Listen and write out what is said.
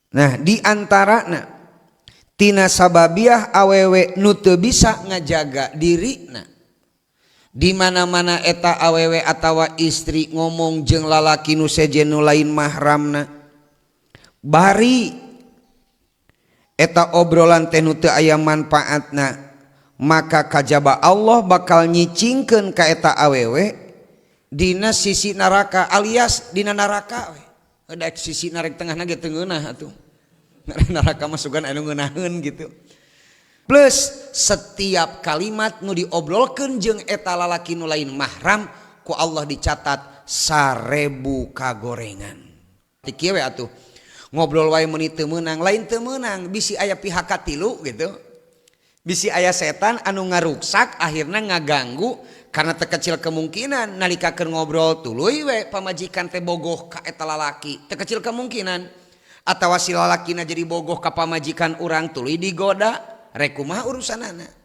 Nah, di antarana tina sababiah awewe nu teu bisa ngajaga dirina, di mana-mana eta awewe atawa istri ngomong jeung lalaki nu sejen, nu lain mahramna, bari eta obrolan teh nu teu aya manfaatna, maka kajaba Allah bakal nyicingkeun ka eta awewe dina sisi neraka, alias dina neraka we. Da sisi narek tengahna ge teu ngeunah atuh. Neraka mah sugan anu ngeunaheun gitu. Plus setiap kalimat nu diobrolkeun jeung eta lalaki nu lain mahram, ku Allah dicatat 1000 kagorengan. Ti kieu we atuh. Ngobrol wae meuni teu meunang, lain teu meunang, bisi aya pihak katilu gitu. Bisi aya setan anu ngaruksak, akhirnya ngaganggu, karena terkecil kemungkinan nalika keur ngobrol tuluy we pamajikan teh bogoh ka eta lalaki, terkecil kemungkinan, atawa si lalakina jadi bogoh ka pamajikan urang, tuluy digoda, rek kumaha urusanana.